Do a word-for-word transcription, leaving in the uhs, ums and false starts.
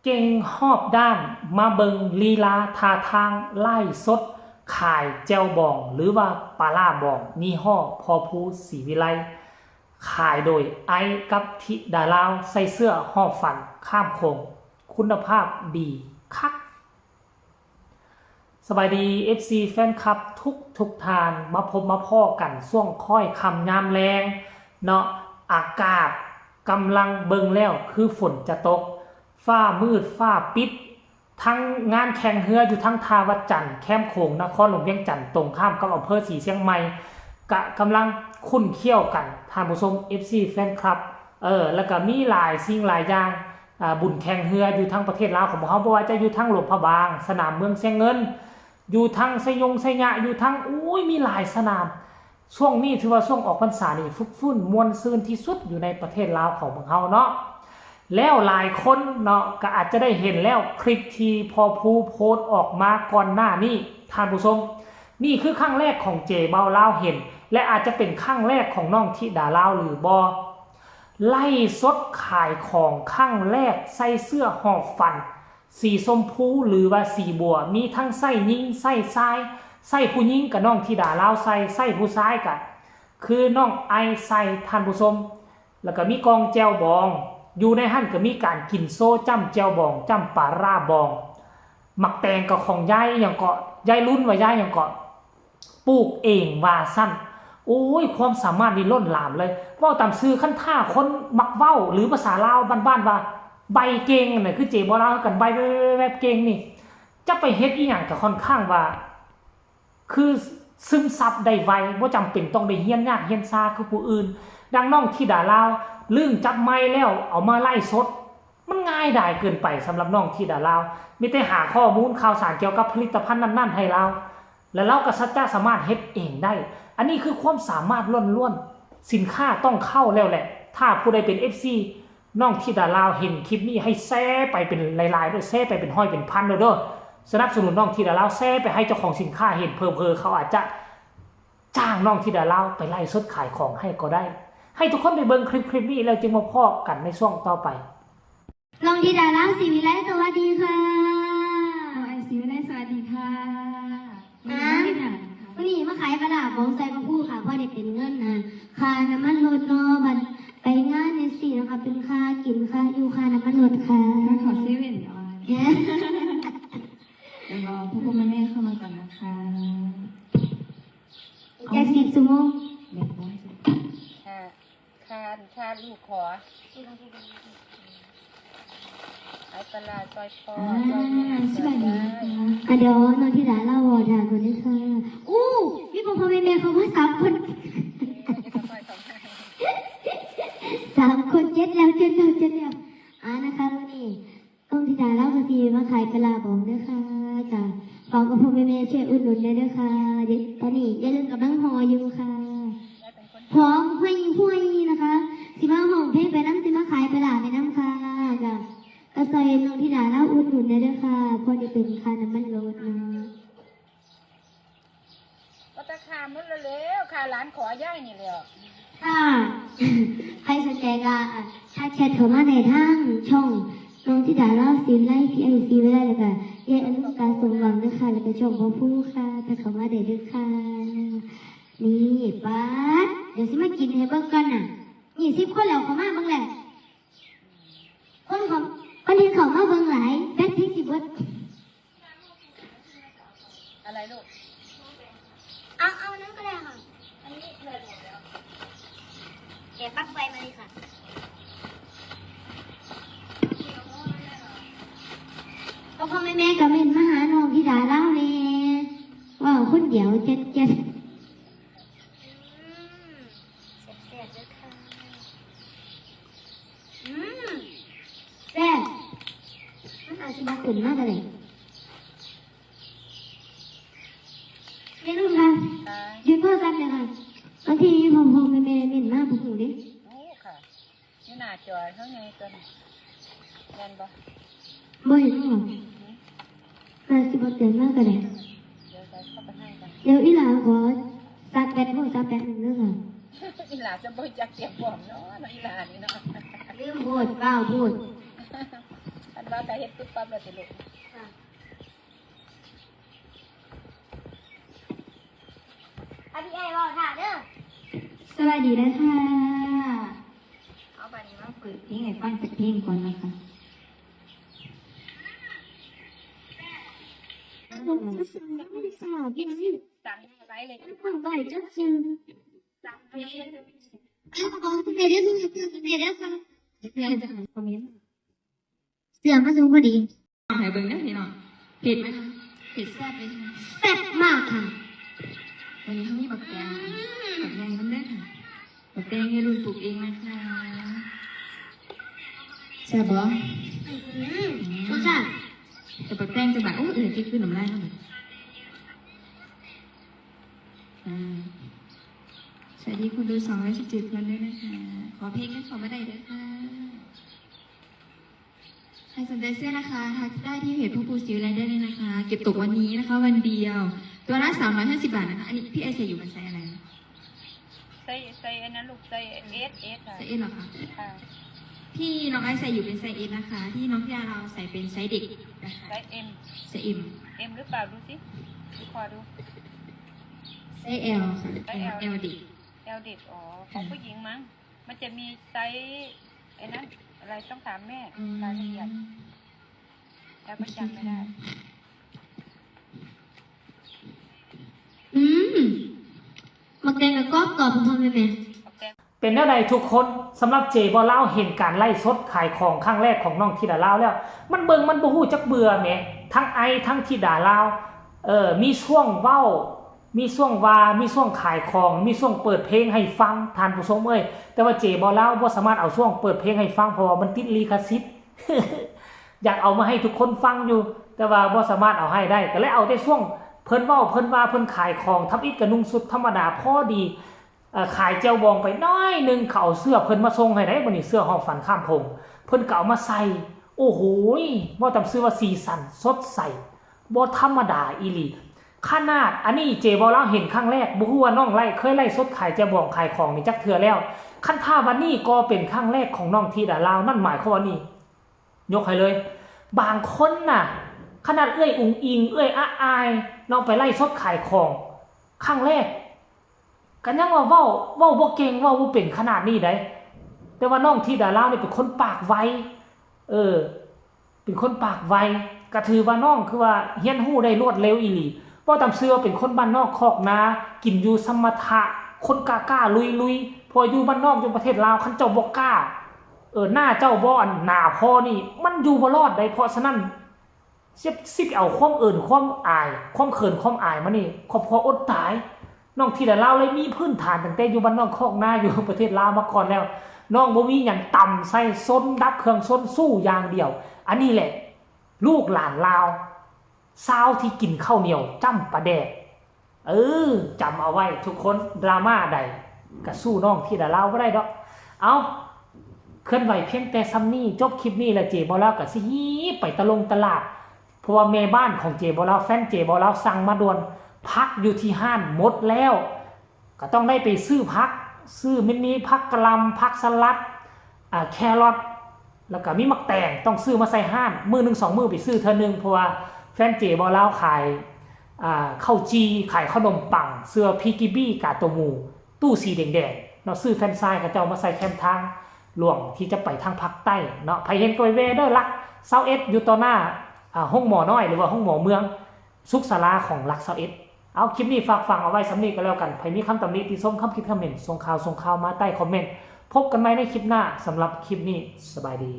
เก่งฮอบด้าน มาเบิ่งลีลาท่าทางไลฟ์สดขายแจ่วบอง หรือว่าปลาร้าบองยี่ห้อพ่อภูศรีวิไล ขายโดยไอซ์กับธิดาลาว ใส่เสื้อฮอบฟันข้ามโขง คุณภาพดีคัก สบายดี เอฟซี แฟนคลับทุกทุกท่าน มาพบมาพ้อกันช่วงค่อยค่ำยามแลงเนาะ อากาศกำลังเบิ่งแล้วคือฝนจะตก ฟ้ามืดฟ้าปิด ทั้งงานแข่งเฮืออยู่ทั้งท่าวัดจันทร์ แคมโขงนครหลวงเวียงจันทน์ ตรงข้ามกับอำเภอศรีเชียงใหม่ กะกำลังคุ้นเคี้ยวกัน ท่านผู้ชม เอฟซี แฟนคลับ เออ แล้วก็มีหลายสิ่งหลายอย่าง อ่า บุญแข่งเฮืออยู่ทั้งประเทศลาวของพวกเฮา บ่ว่าจะอยู่ทั้งหลวงพระบาง สนามเมืองเชียงเงิน อยู่ทั้งไซยงไซยะ อยู่ทั้ง อุ้ย มีหลายสนาม ช่วงนี้ถือว่าช่วงออกพรรษานี่ฟึกฟึ้นม่วนซื่นที่สุดอยู่ในประเทศลาวของพวกเฮาเนาะ แล้วหลายคนเนาะก็อาจจะได้เห็นแล้วคลิปที่พ่อภูโพสต์ออกมาก่อนหน้านี้ ท่านผู้ชม นี่คือครั้งแรกของเจเบาลาวเห็น และอาจจะเป็นครั้งแรกของน้องธิดาลาวหรือบ่ ไลฟ์สดขายของครั้งแรกใส่เสื้อฮอบฟัน สีชมพูหรือว่าสีบัว มีทั้งไซส์หญิงไซส์ชาย ไซส์ผู้หญิงกับน้องธิดาลาวใส่ ไซส์ผู้ชายกับคือน้องไอซ์ใส่ ท่านผู้ชม แล้วก็มีกล่องแจ่วบอง อยู่ในหั่นก็มีการกินโซ่จ้ำแจ่วบอง จ้ำปลาร้าบอง หมักแตงก็ของยายอิหยังเกาะ ยายรุ่นว่ายายอิหยังเกาะ ปลูกเองว่าซั่น โอ้ย ความสามารถนี่ล้นหลามเลย เว้าตามซื่อ คันถ้าคนมักเว้า หรือภาษาลาวบ้านๆว่า ใบเก่งน่ะ คือเจเบาลาวกัน ใบแวบๆๆเก่งนี่ จะไปเฮ็ดอีหยังก็ค่อนข้างว่า คือซึมซับได้ไว บ่จำเป็นต้องได้เฮียนยากเฮียนซาคือผู้อื่น ดังน้องธิดาลาว เรื่องจับไมค์แล้วเอามาไลฟ์สด มันง่ายดายเกินไปสำหรับน้องธิดาลาว มีแต่หาข้อมูลข่าวสารเกี่ยวกับผลิตภัณฑ์นั้นๆให้ลาว แล้วลาวก็สัจจะสามารถเฮ็ดเองได้ อันนี้คือความสามารถล้วนๆ สินค้าต้องเข้าแล้วแหละ ถ้าผู้ใดเป็น เอฟซี น้องธิดาลาวเห็นคลิปนี้ให้แชร์ไปเป็นหลายๆด้วย แชร์ไปเป็นร้อยเป็นพันเลยเด้อ สนับสนุนน้องธิดาลาว แชร์ไปให้เจ้าของสินค้าเห็น เผลอๆเขาอาจจะจ้างน้องธิดาลาวไปไลฟ์สดขายของให้ก็ได้ ให้ทุกคนไปเบิ่งคลิปคลิปนี้แล้วจึงมาพ้อกันในช่วงต่อไป น้องธิดาลาวศรีวิไล สวัสดีค่ะ น้องไอซ์ศรีวิไล สวัสดีค่ะ อ่า วันนี้มาเฮ็ดหยังคะ วันนี้มาขายปลาร้าบองใส่พระพูค่ะ เพราะได้เป็นเงินนะ ค่าน้ำมันรถเนาะ บัดไปงานเนี่ยสินะคะ เป็นค่ากินค่าอยู่ค่าน้ำมันรถค่ะ มาขอเซเว่นเดี๋ยวมา เย้ เดี๋ยวรอพ่อพ่อแม่แม่เข้ามาก่อนนะคะ อีกจักสิบชั่วโมง เดี๋ยวนะ ค่ะ ค่ะ ค่ะ ลูกขอ เอาปลาร้าซอยพ่อ อ่า ซอยแม่ สวัสดีค่ะ อ่ะ เดี๋ยวน้องธิดาเล่าเว้าถามก่อนเลยค่ะ อู้ มีพ่อพ่อแม่แม่เขามาสามคน สามคน เจ็ดแล้ว เจ็ดแล้ว เจ็ดแล้ว อ่า นะคะ วันนี้ น้องธิดาลาวก็สิมาขายปลาร้าบองเด้อค่ะ จ้ะ ฝากพ่อพ่อแม่แม่ช่วยอุดหนุนด้วยเด้อค่ะ เดี๋ยวตอนนี้ยายเรื่องกำลังห่ออยู่ค่ะ หอมห่วยห่วยนะคะ สิมาฮ้องเพลงไปนำ สิมาขายปลาร้าไปนำค่ะ จ้ะ ก็ซอยน้องธิดาลาวอุดหนุนได้เด้อค่ะ พอได้เป็นค่าน้ำมันรถเนาะ ก็ตะคามมันละแล้วค่ะ หลานขอยายนี่แหล้ว ค่ะ ใครสนใจก็ทักแชทเข้ามาในทางช่องน้องธิดาลาวศิลป์ไลฟ์ พีไอซี ไว้ได้ แล้วก็ยายอนุกาสมหวังนะคะ แล้วก็ช่องพ่อภูค่ะ ทักเข้ามาได้เด้อค่ะ นี่ป๊าด เดี๋ยวสิมากินให้เบิ่งก่อนน่ะ นี่สิบคนแล้วเข้ามาเบิ่งแล้ว คนเขา คนเห็นเขามาเบิ่งหลาย แบตเทิงสิเบิด อะไรลูก เอา เอานั้นก็ได้ค่ะ อันนี้เลยหมดแล้ว แกะปลั๊กไฟมาเลยค่ะ พ่อพ่อแม่แม่ก็เม้นมาหาน้องธิดาลาวแน่ เว้าคนเดียวเจ็ดเจ็ด อืม แซ่บๆเด้อค่ะ อืม แซ่บ มันอาจสิบ่ขึ้นมาก็ได้ แม่นุ่นคะ ค่ะ ยืมโทรศัพท์หน่อยค่ะ บางทีพ่อพ่อแม่แม่เม้นมาบ่ฮู้เด้ โอ้ค่ะ อยู่หน้าจอเท่าไงตัวนี้ แม่นบ่ บ่เห็นหรอ น่าสิบ่เตือนมาก็ได้ เดี๋ยวไปเข้าไปให้กัน เดี๋ยวอีหลาขอซักแบตโทรศัพท์แป๊บหนึ่งเด้อค่ะ อีหลาจะบ่จักเตรียมพร้อมเนาะ อีหลานี่เนาะ ลืมโพด ฟ้าวโพด อันว่าก็เฮ็ดปุ๊บปั๊บแล้วติลูก อ่ะ อันนี้ไอ้บอกค่ะเด้อ สวัสดีนะคะ เอาบัดนี้มาเปิดเพลงให้ฟังสักเพลงก่อนนะคะ สั่งไปเลย สั่งไปจนซื้อ สั่งไปเลย เสื้อมาส่งพอดี ให้เบิ่งเด้อพี่น้อง เผ็ดไหมคะ เผ็ดแซ่บเลยใช่ไหม แซ่บมากค่ะ วันนี้เขามีบักแตง บักแตงมันเด้อค่ะ บักแตงยายรุ่นปลูกเองนะคะ แซ่บบ่ อืม รสชาติ แต่บักแตงจะแบบ โอ้ย เอื่อย กินน้ำลายแล้วแบบ อ่า สวัสดีคนดู สองร้อยสิบเจ็ด คนด้วยนะคะ ขอเพลงให้เขามาได้ด้วยค่ะ ใครสนใจเสื้อนะคะ ทักได้ที่เพจผู้ปูซิลแลนเดอร์เลยนะคะ เก็บตกวันนี้นะคะ วันเดียว ตัวละ สามร้อยห้าสิบ บาทนะคะ อันนี้พี่ไอใส่อยู่เป็นไซส์อะไรนะ ไซส์ ไซส์อันนั้นลูก ไซส์ เอส เอส ค่ะ ไซส์ เอส เหรอคะ ค่ะ ที่น้องไอใส่อยู่เป็นไซส์ เอส นะคะ ที่น้องพี่อาเราใส่เป็นไซส์เด็กนะคะ ไซส์ เอ็ม ไซส์ เอ็ม เอ็ม หรือเปล่า ดูสิ ดูคอดู ไซส์ แอล ค่ะ ไซส์ แอล แอล เด็ก แอล เด็ก อ๋อ ของผู้หญิงมั้ง มันจะมีไซส์ไอ้นั้น อะไรต้องถามแม่ อืม รายละเอียด แล้วก็จำไม่ได้ อืม บักแตงกับกรอบกรอบพอๆแม่แม่ บักแตง เป็นแนวใดทุกคน สำหรับเจบ่าวลาวเห็นการไลฟ์สดขายของครั้งแรกของน้องธิดาลาวแล้ว มันเบิ่งมันบ่ฮู้จักเบื่อแหม ทั้งไอทั้งธิดาลาว เออ มีช่วงเว้า มีช่วงว่า มีช่วงขายของ มีช่วงเปิดเพลงให้ฟัง ท่านผู้ชมเอ้ย แต่ว่าเจบ่าวลาวบ่สามารถเอาช่วงเปิดเพลงให้ฟัง เพราะว่ามันติดลิขสิทธิ์ อยากเอามาให้ทุกคนฟังอยู่ แต่ว่าบ่สามารถเอาให้ได้ ก็เลยเอาแต่ช่วงเพิ่นเว้า เพิ่นว่า เพิ่นขายของ ทำอิฐก็นุ่งชุดธรรมดาพอดี เอ่อ ขายแจ่วบองไปหน่อยหนึ่ง เขาเอาเสื้อเพิ่นมาส่งให้ได้ บัดนี้เสื้อฮอดฝันข้ามโขง เพิ่นก็เอามาใส่ โอ้โหย เว้าตามซื่อว่าสีสันสดใส บ่ธรรมดาอีหลี ขนาดอันนี้เจบ่าวลาวเห็นครั้งแรก บ่ฮู้ว่าน้องไลฟ์ เคยไลฟ์สดขายแจ่วบองขายของนี่จักเทื่อแล้ว คันถ้าวันนี้ก็เป็นครั้งแรกของน้องธิดาลาว นั่นหมายความว่านี่ ยกให้เลย บางคนน่ะ ขนาดเอื้อยอุ๋งอิ๋ง เอื้อยอะอาย เนาะ ไปไลฟ์สดขายของ ครั้งแรก ก็ยังว่าเว้า เว้าบ่เก่ง เว้าบ่เป็นขนาดนี้ได๋ แต่ว่าน้องธิดาลาวนี่เป็นคนปากไว เออ เป็นคนปากไว ก็ถือว่าน้องคือว่าเรียนรู้ได้รวดเร็วอีหลี เว้าตามซื่อว่าเป็นคนบ้านนอกคอกนา กินอยู่สมถะ คนกล้าๆลุยๆ เพราะอยู่บ้านนอกอยู่ประเทศลาว คันเจ้าบ่กล้า เออ หน้าเจ้าบ่อันหน้าพอนี่ มันอยู่บ่รอดได๋ เพราะฉะนั้น สิ สิไปเอาความเอิ้นความอาย ความเขินความอายมานี่ ครอบครัวอดตาย น้องธิดาลาวเลยมีพื้นฐานตั้งแต่อยู่บ้านนอกคอกนาอยู่ประเทศลาวมาก่อนแล้ว น้องบ่มีหยัง ตำใส่ ซน ดับเครื่องซน สู้อย่างเดียว อันนี้แหละ ลูกหลานลาว ซาวที่กินข้าวเหนียวจ้ำปลาแดก เออ จำเอาไว้ทุกคน ดราม่าใดก็สู้น้องธิดาลาวบ่ได้ดอก เอา เคลื่อนไหวเพียงแต่ส่ำนี้ จบคลิปนี้แล้วเจบ่าวลาวก็สิไปตะลงตลาด เพราะว่าแม่บ้านของเจบ่าวลาว แฟนเจบ่าวลาวสั่งมาด่วน ผักอยู่ที่ร้านหมดแล้ว ก็ต้องได้ไปซื้อผัก ซื้อ มันมีผักกะหล่ำ ผักสลัด อ่า แครอท แล้วก็มีหมากแตง ต้องซื้อมาใส่ร้าน มื้อหนึ่งสองมื้อไปซื้อเทื่อหนึ่ง เพราะว่าแฟนเจบ่าวลาวขาย อ่า ข้าวจี่ ขายขนมปัง เสื้อพีจีบี กาโตหมู่ ตู้สีแดงๆ เนาะ ซื้อแฟรนไชส์เขาเจ้ามาใส่แคมทางหลวงที่จะไปทางภาคใต้เนาะ ไผเห็นก็ไปแวะเด้อ หลักซาวเอ็ด อยู่ต่อหน้า อ่า โรงหมอน้อย หรือว่าโรงหมอเมือง สุขศาลาของหลักซาวเอ็ด เอา คลิปนี้ฝากฝังเอาไว้ส่ำนี้ก็แล้วกัน ไผมีคำตำหนิติชม คำคิดคำเห็น ส่งข่าว ส่งข่าวมาใต้คอมเมนต์ พบกันใหม่ในคลิปหน้า สำหรับคลิปนี้ สบายดี